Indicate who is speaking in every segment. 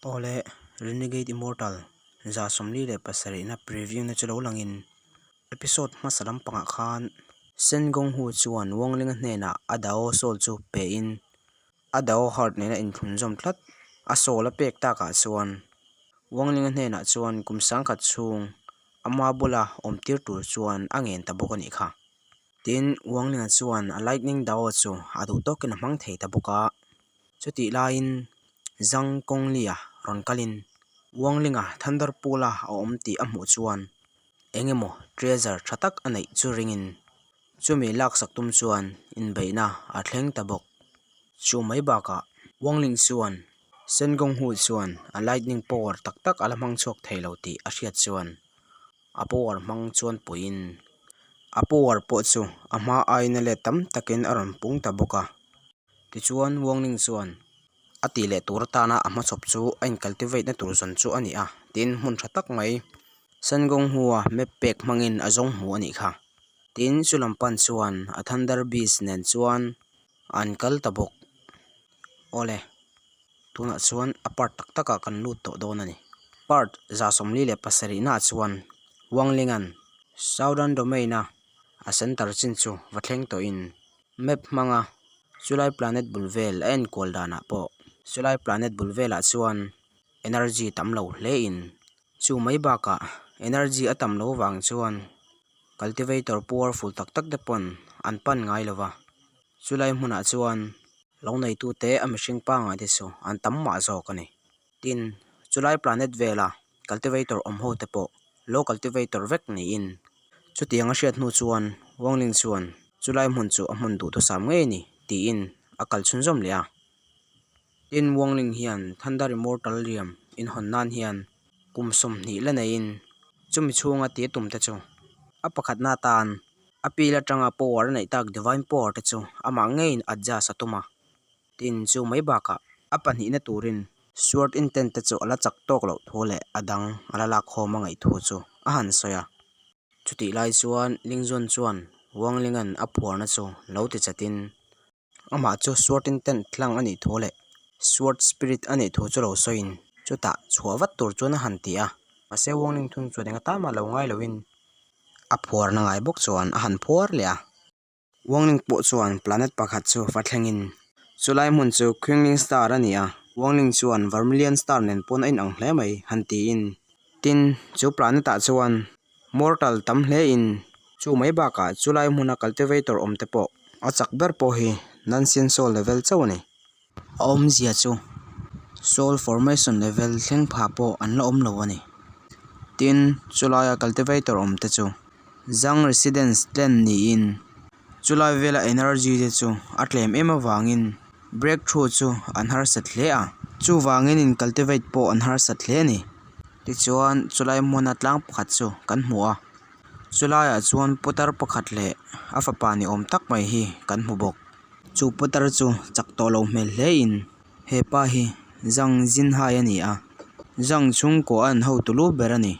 Speaker 1: Awle, Renegade Immortal 47 na preview na chu lo langin episode hmasa lampangah khan Sen Gong Hu chuan Wang Ling-a hnenah a Dao Soul chu pein a Dao Heart nena inthlunzawm tlat a soul a pek takah chuan Wang Ling-a hnenah chuan kum sangkhat chhung ama bula awmtir tur chuan a ngen ta bawk a nih kha. Tin, Wang Ling-a chuan a Lightning Dao chu a duh tawkin a hmang thei ta bawk a. Chutih laiin Zhang Kongli-a rawn kalin Wang Ling-a Thunder Pool-a a awm tih a hmuh chuan eng emaw treasure tha tak a neih chu ringin chumi laksak tum chuan inbeihna a thleng ta bawk. Chu mai bakah Wang Ling chuan Shen Gonghu chuan a lightning power tak tak a la hmang chhuak thei lo tih a hriat chuan a power hmang chuan puiin a power pawh chu a hma aiin a let tam takin a rawn pung ta bawk a. Tichuan Wang Ling chuan a tih leh tur atana a hmachhawp chu a in cultivate na tur zawn chu a ni a, tin hmun tha tak mai Shen Gonghu-a map pek hmangin a zawng hmu a nih kha. Tin chu lam pan chuan a Thunder Beast nen chuan an kal ta bawk. Awle, tunah chuan a part tak takah kan lut tawh dawn a ni. Part 47 naah chuan Wang Ling-a'n Southern Domain-a a center chin chu va thleng tawhin map hmanga chulai planet bul vel a enkual danah pawh chulai planet bul velah chuan energy tam lo hle in chu mai bakah energy a tam lo vang chuan cultivator powerful tak tak te pawn an pan ngai lo va chulai hmunah chuan lo neitute a mihring pangngai te chu an tam mah zawk a ni. Tin, chulai planet vela cultivator awm ho te pawh lo cultivator vek niin chutiang a hriat hnu chuan Wang Ling chuan chulai hmun chu a hmun duhthusam ngei a ni tiin a kal chhunzawm leh a. Tin, Wang Ling hian Thunder Immortal Realm inhawn nan hian kum 20 la neiin chumi chhunga tia tum te chu a pakhatna atan a pil atanga power a neih tak Divine Power te chu amah ngeiin adjust a tum a. Tin, chu mai bakah a pahnihna turin Sword Intent te chu a la chak tawk loh thu leh a dang a la lak khawm a ngaih thu chu a han sawi a. Chutih lai chuan Lingzun chuan Wang Linga'n a phuarna chu lo ti chatin amah chu Sword Intent hlang a nih thu leh Sword Spirit a nih thu chu lo sawiin chutah chhuah vat tur chuan a han ti a. Mahse Wang Ling thung chuan enga tamah lo ngai loin a phuarna ngai bawk chuan a han phuar leh a. Wang Ling pawh chuan planet pakhat chu va thlengin chulai hmun chu Qingling Star a ni a, Wang Ling chuan Vermilion Star nen pawn a inang hle mai han tiin. Tin, chu planet ah chuan mortal tam hlein chu mai bakah chulai hmuna cultivator awm te pawh a chak ber pawh hi Nanxian Soul level chauh a ni. A awmzia chu soul formation level thleng phah pawh an la awm lo a ni. Tin, chulaia cultivator awm te chu Zhang residence clan niin chulai vela energy te chu a tlem em avangin breakthrough chu an harsat hle a, chuvangin in cultivate pawh an harsat hle a ni. Tichuan, chulai hmuna tlang pakhat chu kan hmu a, chulaiah chuan putar pakhat leh a fapa ni awm tak mai hi kan hmu bawk. Chu putar chu chak tawh lo hmel hle in he pa hi Zhang Jinhai a ni a, Zhang chhungkaw a an hotu lu ber a ni.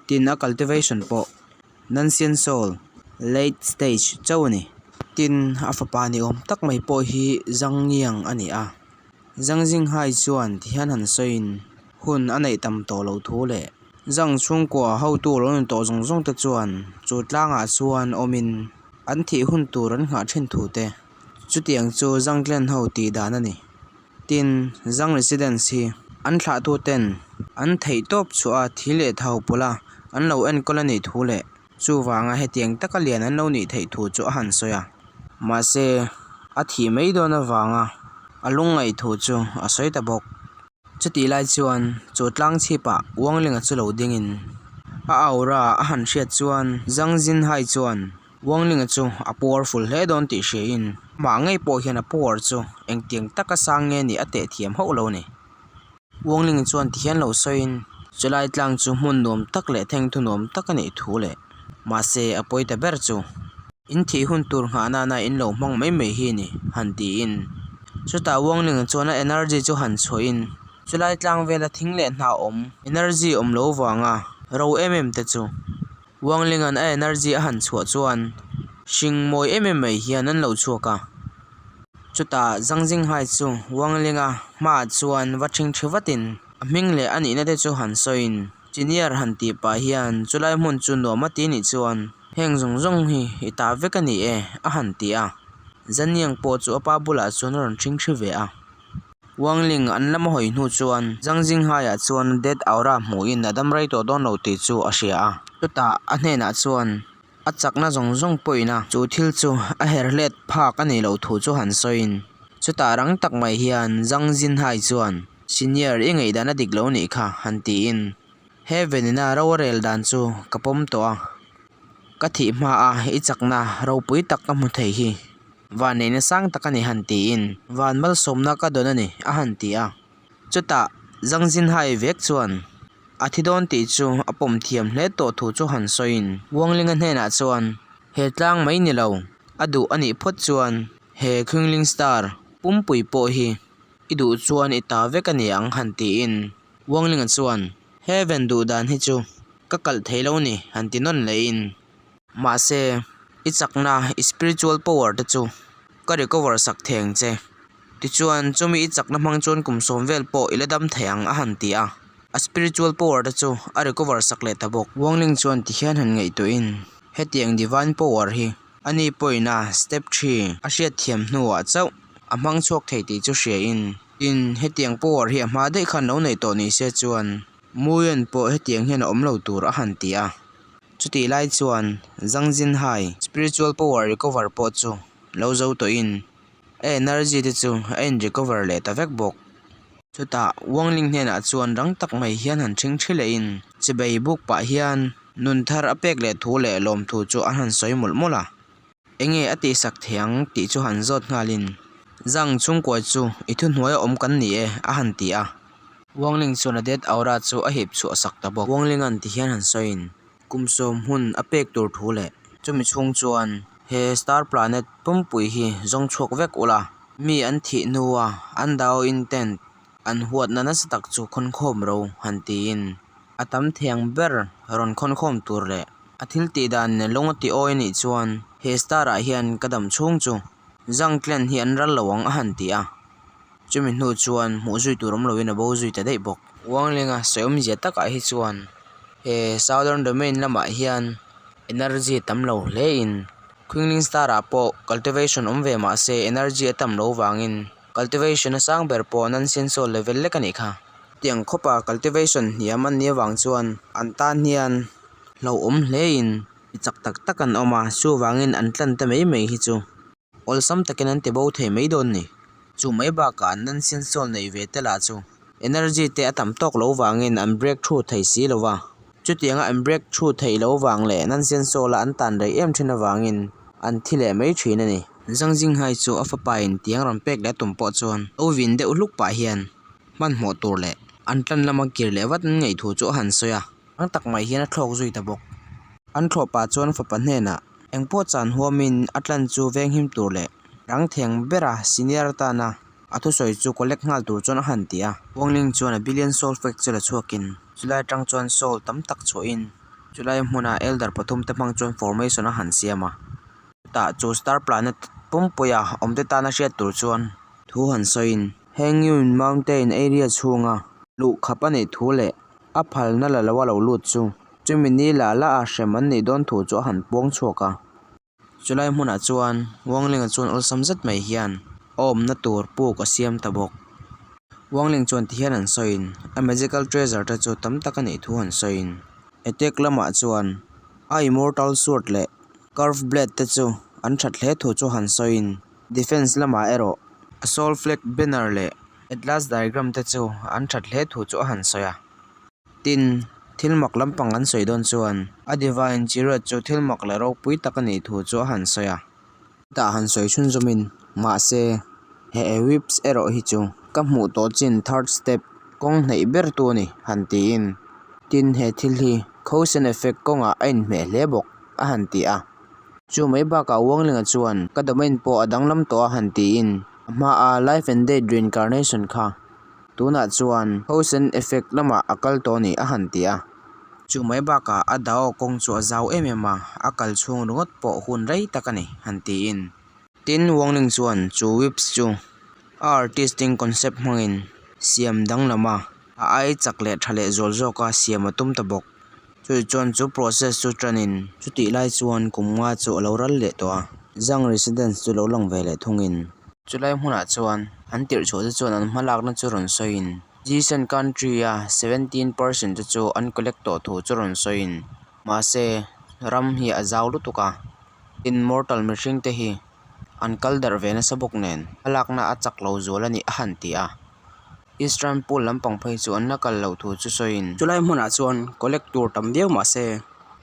Speaker 1: Tin a cultivation pawh Nanxian Soul late stage chauh a ni. Tin a fapa ni awm tak mai pawh hi Zhang Niang a ni a, Zhang Jinhai chuan tihian han sawiin hun a neih tam tawh loh thu leh Zhang chhungkaw hotu lo ni tawh zawng zawng te chuan chu tlangah chuan awmin An thih hun tur an nghah thin thu te chutiang chu Zhang Clan ho tih dan a ni. Tin, Zhang Residence hi an thlahtu ten an theih tawp chhuah a thi leh thau pawlh a an lo enkawl a nih thu leh chuvanga hetiang taka lian an lo nih theih thu chu a han sawi a. Mahse, a thih mai dawn avanga a lungngaih thu chu a sawi ta bawk. Chutih lai chuan chu tlang chhipah Wanglinga chu lo dingin a aura a han hriat chuan Zhang Jinhai chuan Wanglinga chu a powerful hle dawn tih hriain amah ngei pawh hian a power chu engtiang taka sang nge nih a teh thiam hauh lo a ni. Wanglinga chuan tihian lo sawiin chulai tlang chu hmun nuam tak leh thengthu nuam tak a nih thu leh mahse a pawi ta ber chu In thih hun tur nghah nana in lo hmang mai mai hi ni, han tiin. Chutah Wanglinga chuan a energy chu han chhuahin chulai tlang vela thing leh hnah awm, energy awm lo vanga ro em em te chu Wanglinga'n a energy a han chhuah chuan hring mawi em em mai hian an lo chhuak a. Chutah Zhang Jinghai chu Wang Ling-a hmaah chuan va ṭhingṭhi vatin a hming leh a nihna te chu han sawiin Senior han tih pah hian chulai hmun chu nuam a ti nih chuan heng zawng zawng hi i ta vek a ni e a han ti a. Zaniang pawh chu a pa bulah chuan a rawn ṭhingṭhi ve a. Wang Ling an lama hawi hnu chuan Zhang Jinghai-ah chuan Death Aura hmuhin a dam rei tawh dawn lo tih chu a hria a. Chutah a hnenah chuan A chakna zawng zawng pawhin a chu thil chu a her hlet phak a nih loh thu chu han sawiin chutah rang tak mai hian Zhang Jinhai chuan Senior i ngaihdan a dik lo nih kha han tiin Heaven ina ro a rel dan chu ka pawm tawh a, ka thih hma a i chakna ropui tak ka hmu thei hi vanneihna sang tak a ni han tiin van malsawmna ka dawn a ni a han ti a. Chutah Zhang Jinhai vek chuan A thi dawn tih chu a pawm thiam hle tawh thu chu han sawiin Wanglinga hnenah chuan he tlang mai ni lo, a duh a nih phawt chuan he Qingling Star pumpui pawh hi i duh chuan i ta vek a ni ang han tiin Wanglinga chuan Heaven duh dan hi chu ka kalh thei lo ni han ti nawn lehin mahse i chakna i spiritual power te chu ka recover sak theng che. Tichuan, chumi i chakna hmang chuan kum sawm vel pawh i la dam thei ang a han ti a. A spiritual power te chu a recover sak leh ta bawk. Wang Ling chuan tihian han ngaihtuahin, Hetiang divine power hi ani pawhin a step thi a hriatthiam hnuah chauh a hmang chhuak thei tih chu hriain, tin, hetiang power hi a hma daih khan lo neih tawh ni se chuan Muyan pawh hetiang hian a awm lo tur a han ti a. Chutih lai chuan Zhang Jinhai spiritual power recover pawh chu lo zo tawhin, A energy te chu a in recover leh ta vek bawk. Chutah Wang Ling hnenah chuan rang tak mai hian han ṭhing ṭhi leh in chibei buk pah hian nun thar a pek leh thu leh lawm thu chu an han sawi mawlh mawlh a. Enge a tihsak thei ang tih chu han zawt nghal in Zhang chhungkuai chu i thuhnuai a awm kan ni e a han ti a. Wang Ling chuan a death aura chu a hip chhuah sak ta bawk. Wang Ling an ti hian han sawi in Kum sawm hun a pek tur thu leh chumi chhung chuan he star planet pumpui hi zawng chhuak vek ula, mi an thih hnua an dao intent an huatna nasa tak chu khawnkhawm ro han tiin a tam thiang ber rawn khawnkhawm tur leh a thil tih dan nen lung a ti awi anih chuan he star ah hian ka dam chhung chu Zhang clan hi an ral lo ang a han ti a. Chumi hnu chuan hmuh zui tur awm loin a bo zui ta daih bawk. Wanglinga sawi awmzia takah hi chuan he Southern Domain lamah hian energy tam lo hlein Qingling Star ah pawh cultivation awm ve mah se energy a tam lo vangin cultivation a sang ber pawh Nansen Soul level lek a nih kha. Tiang khawpa cultivation hniam an nih avang chuan an tan hian hlauhawm hlein mi chak tak tak an awm a, chuvangin an tlan ta mai mai hi chu. Awlsam takin an ti bo thei mai dawn ni. Chu mai bakah an nonsense sawl neih ve te lah chu energy te a tam tawk lo vangin an break through thei si lo va. Chutianga an break through theih lo vang leh nonsense sawl a an tan rei em thin avangin an thi leh mai thin a ni. Zhang Jinghai chu a fapa in tiang rawn pek leh a tum pawh chuan lo vin deuh hluk pah hian hmanhmawh tur leh an tan lama kir leh vat an ngaih thu chu a han sawi a. Ang tak mai hian a thlawk zui ta bawk. An thlawh pah chuan fapa hnenah engpawh chan huamin a tlan chu venghim tur leh rang theng bera senior atana a thusawi chu collect nghal tur chuan a han ti a. Wangling chuan a billion soul fact chu la chhuakin chulai atang chuan soul tam tak chhuahin chulai hmuna elder pathum te hmang chuan formation a han siam a. Chutah chu star planet pumpuia awmte tana hriat tur chuan thu han sawiin Hengyun Mountain area chhunga luhkhap a neih thu leh A phalna la lo a lo lut chu chumi ni la la a hrem an nih dawn thu chu a han puang chhuak a. Chulai hmunah chuan Wanglinga chuan awlsam zet mai hian a awmna tur puk a siam ta bawk. Wangling chuan tihian an sawiin a magical treasure te chu tam tak a nih thu an sawiin attack lamah chuan a immortal sword leh curve blade te chu an that hle thu chu han sawiin defence lamah erawh a soul flag banner leh Atlas diagram te chu an that hle thu chu a han sawi a. Tin, thil mak lampang an sawi dawn chuan a divine chariot chu thil mak leh ropui tak a nih thu chu a han sawi a. Chutah han sawi chhunzawmin, mahse, he Ewhips erawh hi chu ka hmuh tawh chin third step kawng hnaih ber tu a ni, han tiin. Tin, he thil hi Cause and effect kawngah a inhmeh hle bawk, a han ti a. Chu mai bakah Wanglinga chuan ka domain pawh a danglam tawh a han tiin a hmaa Life and Death Reincarnation kha tunah chuan Cause and Effect lamah a kal tawh a ni a han ti a. Chu mai bakah a Dao kawng chu a zau em em a, a kal chhung ringawt pawh hun rei tak a ni han tiin. Tin, Wang Ling chuan chu whips chu a artisting concept hmangin siam danglam a, a ai chak leh tha leh zual zawka siam a tum ta bawk. Chutih chuan chu process chu tanin chutih lai chuan kum nga chu a lo ral leh tawh a, Zhang residence chu lo lang ve leh thungin. Chulai hmunah chuan an tirh chhuah te chuan an hmalakna chu rawn sawiin Jishan country-a 17% te chu an collect tawh thu chu rawn sawiin mahse ram hi a zau lutuk a, immortal mihring te hi an kal darh ve nasa bawk nen hmalakna a chak lo zual a nih a han ti a. Eastern Pool lampang phei chu an la kal loh thu chu sawiin. Chulai hmunah chuan collect tur tam viau mah se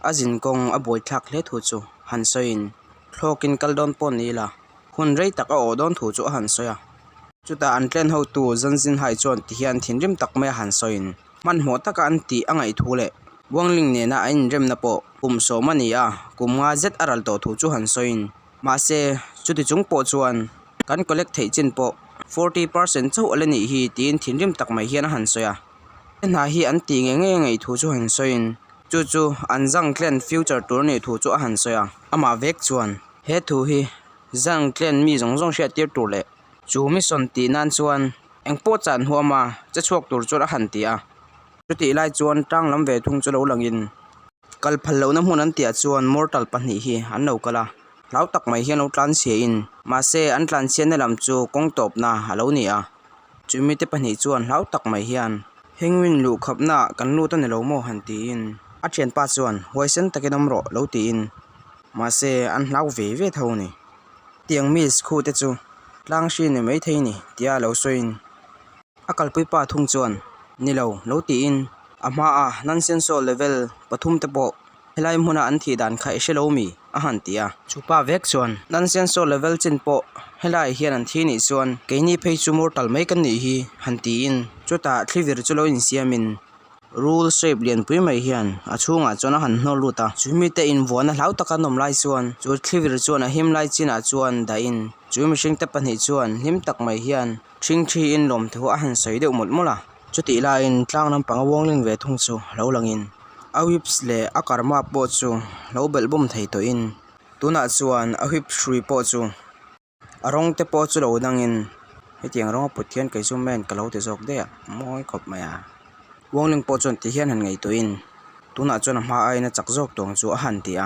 Speaker 1: a zin kawng a buaithlak hle thu chu han sawiin thlawkin kal dawn pawh ni ila hun rei tak a awh dawn thu chu a han sawi a. Chutah an tlen hotu Zanzinhai chuan tihian thinrim tak mai a han sawiin hmanhmawh taka an tih a ngaih thu leh Wangling nena a inremna pawh kum sawm a ni a, kum nga zet a ral tawh thu chu han sawiin mahse chuti chung pawh chuan kan collect theih chin pawh 40% chauh a la nih hi tiin thinrim tak mai hian a han sawi a. He hna hi an tih ngei ngei a ngaih thu chu han sawiin chu chu an zang tlen future tur a nih thu chu a han sawi a. Amah vek chuan he thu hi zang tlen mi zawng zawng hriat tir tur leh chu mission tih nan chuan eng pawh chan huam a che chhuak tur chuan a han ti a. Chutih lai chuan tlang lam ve thung chu lo langin kal phal lohna hmun an tihah chuan mortal pahnih hi an lo kal a, hlau tak mai hian lo tlanchhia in mahse an tlanchhiatna lam chu kawng tawpna a lo ni a, chumi te pahnih chuan hlau tak mai hian Hengwin luhkhapna ah kan lut a ni lo maw han tiin a thianpa chuan huaisen takin awm rawh lo tiin mahse an hlau ve ve tho a ni. Tiang miss khu te chu tlang hri ni maithei ni tia lo sawiin A kalpui pa thung chuan, Ni lo, lo tiin a hmaa Nansenso level pathum te pawh helai hmuna an thih dan kha i hre lo mi? a han ti a. Chu pa vek chuan, Nansenso level chin pawh helaiah hian an thi nih chuan keini phei chu mortal mai kan nih hi, han tiin chutah thlivir chu lo insiamin Rul shape lianpui mai hian a chhungah chuan a han hnawl lut a, chu mite invuahna hlau taka an awm lai chuan chu thlivir chuan a him lai chinah chuan dahin chu mihringte pahnih chuan hlim tak mai hian Ṭhingṭhiin lawmthu a han sawi deuh mawlh mawlh a, chutih laiin tlang lampanga Wangling ve thung chu lo langin a whips leh a karma pawh chu lo belh bawm thei tawhin tunah chuan a whip hrui pawh chu a rawng te pawh chu lo dangin hetiang rawng a put hian kei chu man ka lo ti zawk daih a mawi khawp mai a Wangling pawh chuan ti hian han ngaihtuahin tunah chuan a hma aiin a chak zawk tawng chu a han ti a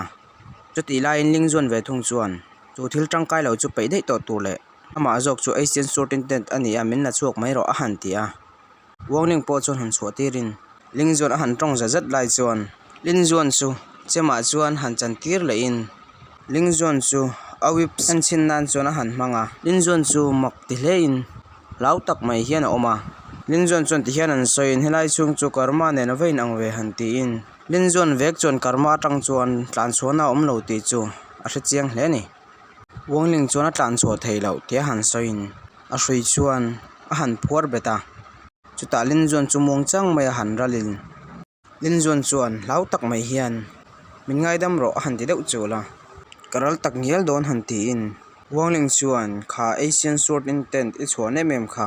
Speaker 1: chutih laiin Lingzuan ve thung chuan chu thil tangkai lo chu peih daih tawh tur leh. Amah zawk chu Asian Superintendent a ni a, min la chhuak mai rawh a han ti a. Wang Ling pawh chuan han chhuah tirin Ling Zuan a han tawng za zet lai chuan Lin Zuan chu chemah chuan han chan tir lehin Ling Zuan chu a whip sen chhin nan chuan a han hmang a. Lin Zuan chu mak ti hlein hlau tak mai hian a awm a. Lin Zuan chuan tihian an sawiin helai chhung chu Karma nen a va inang ve han tiin Lin Zuan vek chuan Karma atang chuan tlanchhuahna a awm lo tih chu a hrechiang hle a ni. Wangling chuan a tlan chhuah theih loh tia han sawiin a hrui chuan a han phuar bet a, chutah Linzuan chu muang chang mai a han ralin Linzuan chuan hlau tak mai hian min ngaidam rawh a han ti deuh chul a, ka ral tak ngial dawn han tiin Wangling chuan kha Asian Sword Intent i chhuah nem em kha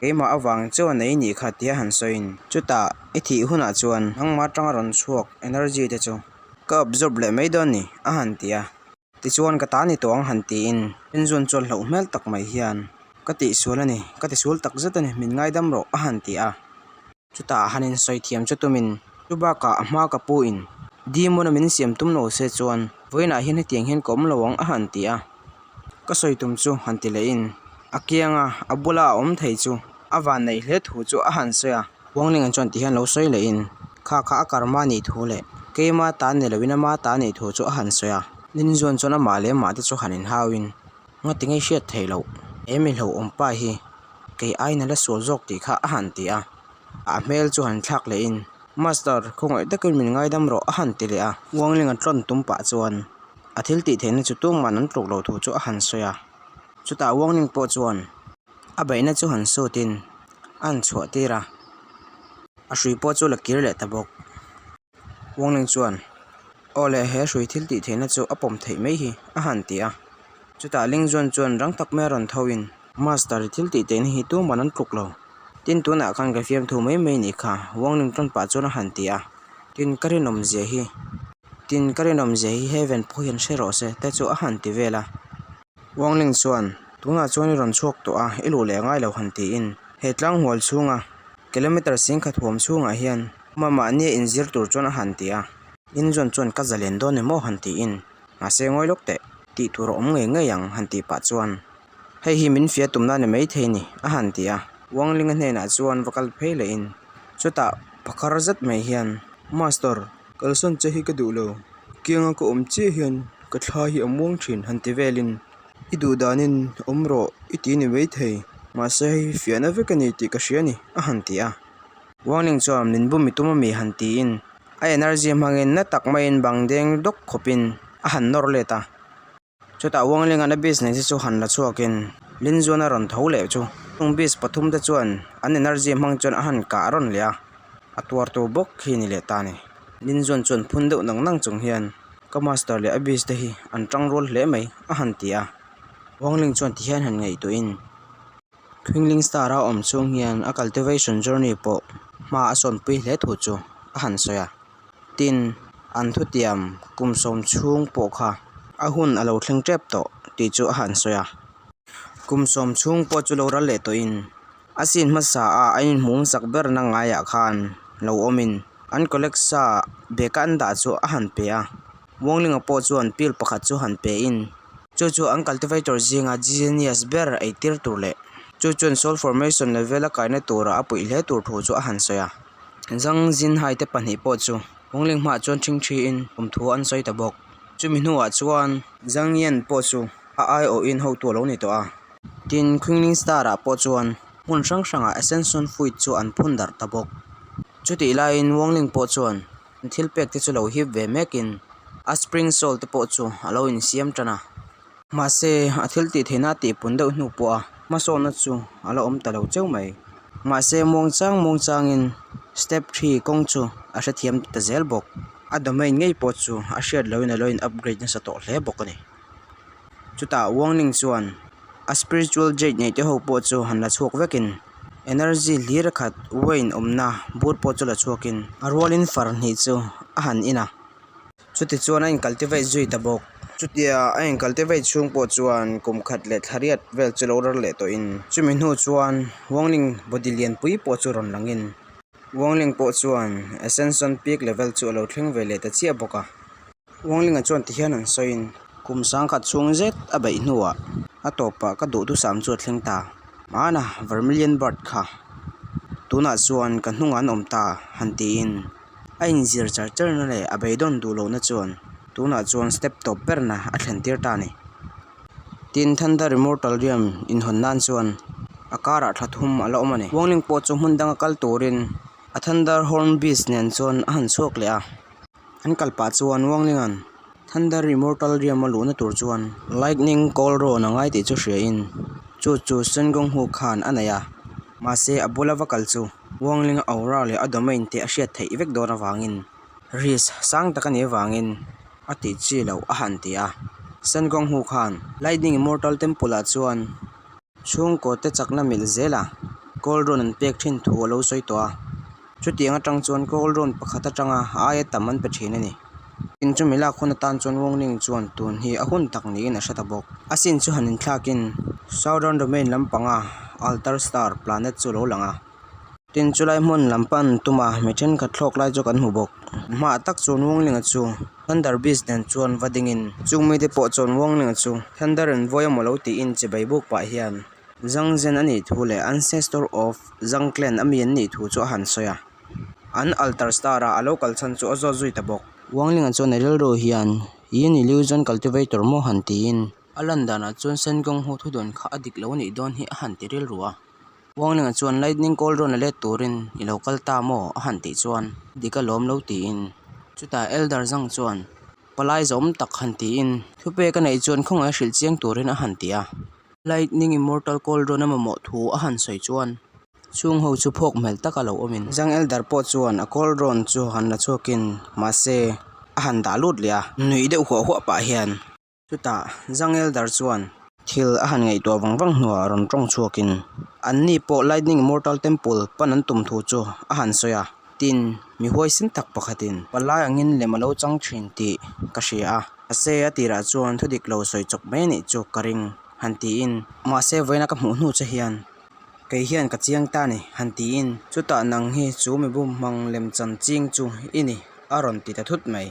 Speaker 1: keimah avang chuan ei nih kha tia han sawiin chutah i thih hunah chuan nangmah atanga rawn chhuak energy te chu ka absorb leh mai dawn ni a han ti a. Tichuan ka ta ni tawh ang han tiin Rinzuan chuan hlauh hmel tak mai hian ka tihsual a ni, ka tisual tak zet a ni, min ngaidam rawh a han ti a. Chutah han insawi thiam chu tumin chu bakah a hma ka pu in Demon a min siam tum lo se chuan vawiinah hian hetiang hian ka awm lo ang a han ti a. Ka sawi tum chu han ti lehin a kianga a bula a awm thei chu a vanneih hle thu chu a han sawi a. Wanglinga chuan tihian lo sawi lehin kha kha a karma nih thu leh keima ta ni loin ama ta nih thu chu a han sawi a. Ninzuan chuan amah leh amah te chu han inhauin ngati ngei hriat theih loh he mi hlauhawm pa hi kei aiin a la sual zawk tih kha a han ti a. A hmel chu han thlak lehin Master khawngaih takin min ngaidam rawh a han ti leh a. Wanglinga tlawn tum pah chuan a thil tih theihna chu tumah an tluk loh thu chu a han sawi a. Chutah Wangling pawh chuan a beihna chu han sutin a han chhuah tir a, a hrui pawh chu la kir leh ta bawk. Wangling chuan, Aw le, he hrui thil tih theihna chu a pawm theih mai hi, a han ti a. Chutah Lingzuan chuan rang tak mai a rawn tho in, Master, i thil tih theihna hi tuman an tluk lo. Tin, tunah khan ka fiamthu mai mai nih kha, Wangling tawn pah chuan a han ti a. Tin, ka rinawmzia hi, tin, ka rinawmzia hi Heaven pawh hian hre rawh se, te chu a han ti vel a. Wang Ling chuan, Tunah chuan i rawn chhuak tawh a, i luh leh a ngai lo han tiin he tlanghual chhunga kilometre singkhat huam chhungah hian ama mahnia inzir tur chuan a han ti a. Lin Zuan chuan ka zalen dawn emaw han tiin mahse ngawi lawk teh tih tur a awm ngei ngei ang han tih pah chuan hei hi min fia tumna a ni maithei ni a han ti a. Wang Ling-a hnenah chuan va kal phei lehin chutah phakar zet mai hian Master kalsawn che hi ka duh lo kianga ka awm chiah hian ka thla hi a muang thin han ti velin I duh danin awm rawh i ti ni maithei mahse hei hi fiahna vek a ni tih ka hria a ni a han ti a. Wang Ling chuan min bum i tum a mi han tiin a energy hmangin na tak maiin bang deng dawk khawpin a han nawr let a. Chutah Wang Ling-a'n a business hi chu han la chhuakin Lin Zuan a rawn tho leh chu chung bis pathum te chuan an energy hmang chuan a han kah rawn leh a, a tuartu bawk khi ni leh ta a ni. Lin Zuan chuan phun deuh nang nang chung hian Ka master leh a bis te hi an tang rual hle mai a han ti a. Wang Ling chuan tihian han ngaihtuahin Qingling Star a awm chhung hian a cultivation journey pawh hma a sawnpui hle thu chu a han sawi a. Tin, an thutiam kum sawm chhung pawh kha a hun a lo thleng tep tawh tih chu a han sawi a. Kum sawm chhung pawh chu lo ral leh tawhin a scene hmasa a a inhmuh hmasak berna ngaiah khan lo awmin an collect sa bag a an dah chu a han pe a. Wanglinga pawh chuan pill pakhat chu han pe in chu chu an cultivator zinga genius ber ei tir tur leh chu chuan soul formation level a kaina tura a puih hle tur thu chu a han sawi a. Zhang Jinhai te pahnih pawh chu Wangling hmaah chuan ṭhingṭhi in awm thu an sawi ta bawk. Chumi hnuah chuan Zhang Yan pawh chu a aiawhin hotu a lo ni tawh a. Tin, Qingling Star ah pawh chuan hmun hrang hrangah Ascension Fruit chu an phun darh ta bawk. Chutih laiin Wangling pawh chuan an thil pek te chu lo hip ve mekin a spring soul te pawh chu a lo insiam tan a. Mahse, a thil tih theihna a tihpun deuh hnu pawh a hmasawnna chu a la awm ta lo cheu mai. Mahse, muangchang muangchangin step three kawng chu a hrethiam ta zel bawk. A domain ngei pawh chu a hriat lohin a lo in upgrade nasa tawh hle bawk a ni. Chutah Wang Ling chuan a spiritual jade neih te ho pawh chu han la chhuak vekin energy hlir a khat wine awmna bur pawh chu la chhuakin a rualin far hnih chu a han in a. Chutichuan a in cultivate zui ta bawk. Chutia a in cultivate chhung pawh chuan kum khat leh thla riat vel chu lo ral leh tawhin chumi hnu chuan Wang Ling body lianpui pawh chu rawn langin Wang Ling pawh chuan Ascension Peak level chu a lo thleng ve leh ta chiah bawk a. Wang Linga chuan tihian an sawiin kum sangkhat chhung zet a beih hnuah a tawpah ka duhthusam chu a thleng ta. Hmana Vermilion Bird kha tunah chuan ka hnungah an awm ta han tiin a inzir char charna leh a beidawn duh lohna chuan tunah chuan step tawp berna a thlen tir ta a ni. Tin, Thunder Immortal Realm inhawn nan chuan a karah thla thum a la awm a ni. Wang Ling pawh chu hmun danga kal turin a Thunder Horn Beast nen chuan a han chhuak leh a. An kal pah chuan Wanglinga'n Thunder Immortal Realm a luhna tur chuan Lightning Call rawn a ngai tih chu hria in chu chu Sun Gong Hu khan a nei a, mahse a bula va kal chu Wanglinga aura leh a domain te a hriat theih vek dawn avangin risk sang tak a nih avangin a tih chi loh a han ti a. Sun Gong Hu khan Lightning Immortal Temple ah chuan Chhungkaw te chakna milh zela gold rawn an pek thin thu a lo sawi tawh a, chutiang atang chuan gold rawn pakhat atanga aia tam an pe thin a ni. Tin chumi lak hun atan chuan Wongling chuan tun hi a hun tak niin a hre ta bawk. A sin chu han inthlakin Southern Domain lampanga Altar Star planet chu a lo lang a. Tin, chulai hmun lam pan tuma mi thenkhat thlawk lai chu kan hmu bawk. Hmaah tak chuan Wanglinga chu Thunder Beast nen chuan va dingin chung mite pawh chuan Wanglinga chu Thunder Envoy emaw lo tiin chibai buk pah hian Zhang Zhen a nih thu leh Ancestor of Zhang Clan a mi an nih thu chu a han sawi a. An altar star a a lo kal chhan chu a zawt zui ta bawk. Wanglinga chuan a rilru hian Yin Illusion Cultivator maw han tiin a lan danah chuan Sengong ho thudawn kha a dik lo a nih dawn hi a han ti rilru a. Wanglinga chuan Lightning Call rawn la let turin i lo kal ta maw? a han tih chuan dik a lawm lo tiin chutah Elder Zhang chuan palai zawm tak han tiin thupek a neih chuan khawngaih a hrilh chiang turin a han ti a. Lightning Immortal Call rawn a mamawh thu a han sawi chuan chhung ho chu phawk hmel tak a lo awmin Zhang Elder pawh chuan a call rawn chu han la chhuakin mahse a han dah lut leh a nuih deuh huah huah pah hian Chutah Zhang Elder chuan thil a han ngaihtuah vang vang hnuah rawn tawng chhuakin anni pawh Lightning Immortal Temple pan an tum thu chu a han sawi a. Tin, mi huaisen tak pakhatin palai angin lem a lo chang thin tih ka hria a, mahse a tirah chuan thudik lo sawi chawp mai a nih chu ka ring. han tiin. Mahse vawiina ka hmuh hnu che hian kei hian ka chiang ta ni han tiin. Chutah nang hi chu mi bum hmang lemchan ching chu i ni a rawn ti ta thut mai.